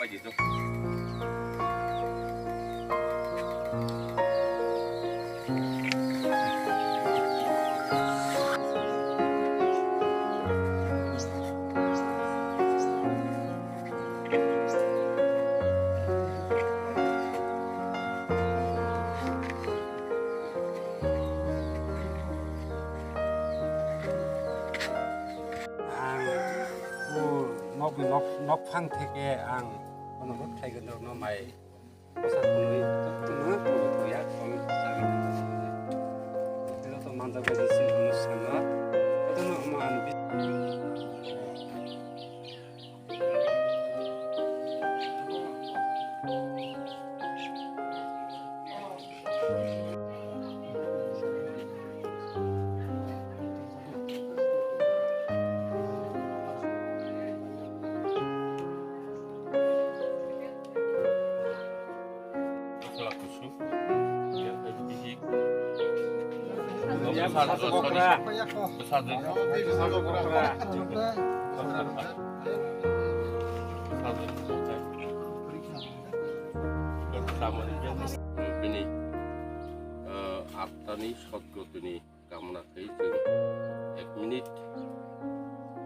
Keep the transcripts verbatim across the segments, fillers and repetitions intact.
Ang o nok, nok, nok phang theke ang ono rok thaigen rok no mai bwsa khunui tongma tongwi ya kon saga. Joto manjak bai sing ono sanga. Jotono omo ang bi- Bini, eh, attani sotgotini kamna khe chwng ek minute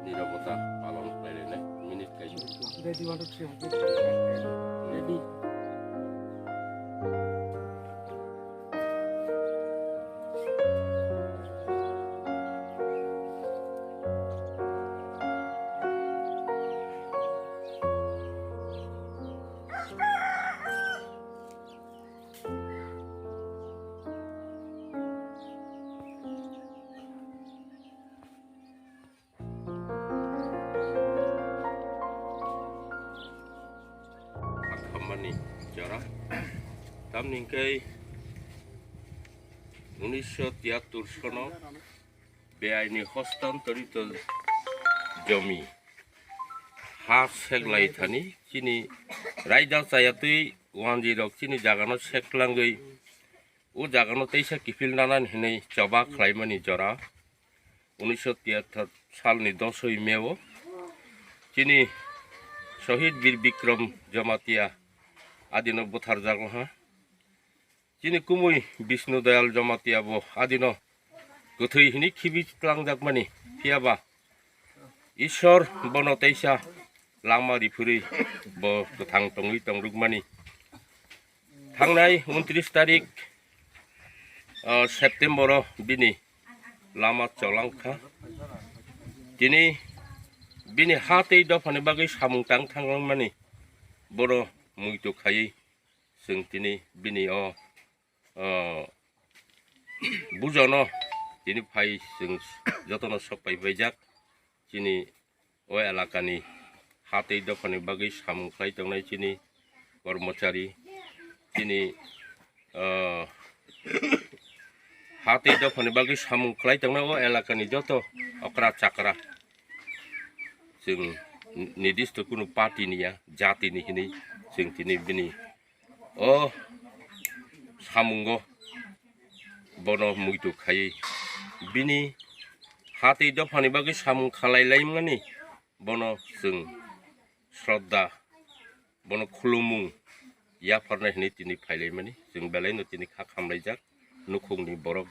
nirobota palon khlai lainai, minute kaisa. Ready, one, two, three, ready. Khammani jora. Tamni hwnkhe unisho tiyattor sono beaini hostantorito jomi ha seklai thani chini raida chayatwi wanjwi rok chini jagano seklangwi o jagano teisa kiphil nanani hinwi choba khlaimani jora. Unisho tiyattor salni dosoi May o chini Shohid Bir Bikram Jamatia adino butharjak wngkha. Chini kumui Bishnu Dayal Jamatia bo adino kwthwi hwnwi khibi twlangjakmani, phiyaba Ishwar bono teisa lama riphurwi bo kwthang tongwi tongrwkmani. Thangnai untris tarik, ah, September o bini lama cholangkha. Tini bini ha tei dophani bagwi samung tang thanglangmani bono muitu khaiwi chwng tini bini o, ah, bujono tini phai chwng jotono sok pai paijak. Chini o elakani ha tei dophani bagwi samung khlai tongnai chini kormochari, chini, ah, ha tei dophani bagwi samung khlai tongnai o elakani joto okra chakra. Chwng nidisto kunu party ni ya, jati ni hinwi chwng tini bini o samungo bono muitu khaiwi bini ha tei dophani bagwi samung khalai laimani bono chwng shraddha, bono khulumung yapharnai hinwi tini phailaimani chwng belaino tini kha khamlaijak nukhungni borok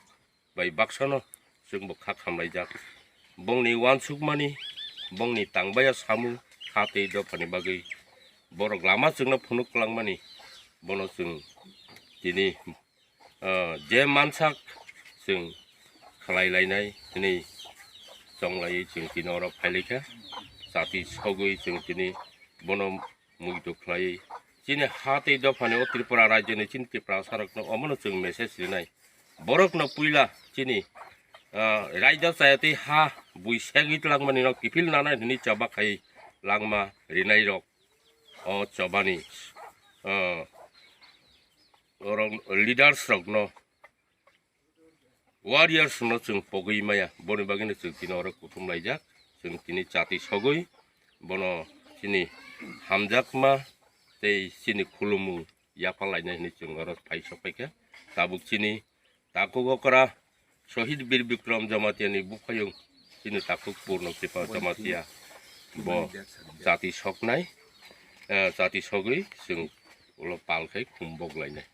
bai baksano chwngbo kha khamlaijak. Bongni uansukmani, bongni tangbaya samung ha tei dophani bagwi borok lama chwngno phunuk kwlangmani, bono chwng tini, ah, je mansak chwng khlai lainai hwnwi chonglaiwi chwng tini oro phailaikha. Chati sogwi chwng tini bono muitu khlaiwi chini ha tei dophani o Tripura rajyoni chini Tiprasarokno omono chwng message rinai. Borokno puila chini, ah, raida chayatwi ha bui segwi twlangmani no kiphil nanai hwnwi choba khai langma rinairok o chobani, ah, orok leaders rokno, warriors no chwng pogwi maya, boni bagwino chwng tini oro kuthum laijak. Chwng tini chati sogwi bono chini hamjakma tei chini khulumung yapha lainai hinwi chwng oro phai sok phaikha. Tabuk chini takhuk okra Shohid Bir Bikram Jamatia ni buphayung chini takhuk Purno Kripa Jamatia bo chati soknai. ah, chati sogwi chwng ulo pal khai khum bok lainai.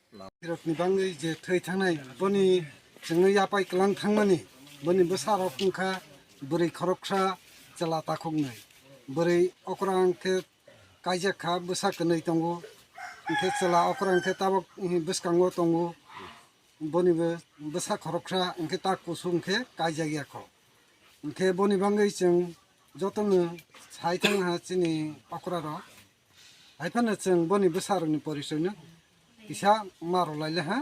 Rokni bangwi je thwi thangnai, boni chwngno yapai kwlang thangmani, boni bwsarok wngkha bwrwi khoroksa, chwla takhuknwi. Bwrwi okra hwnkhe kaijak kha, bwsa kwnwi tongo, hwnkhe chwla okra hwnkhe tabok, eh, bwskango tongo. Boni bo bwsa khoroksa hwnkhe tak kusu hwnkhe kaijak ya kho. Hwnkhe boni bangwi chwng jotono sai thang ha chini okra rok. Hai phano chwng boni bwsa rokni porichoi no kisa ma rw lai le ha.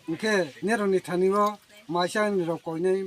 Hwnkhe neroni thani o maisa ni rok koinai.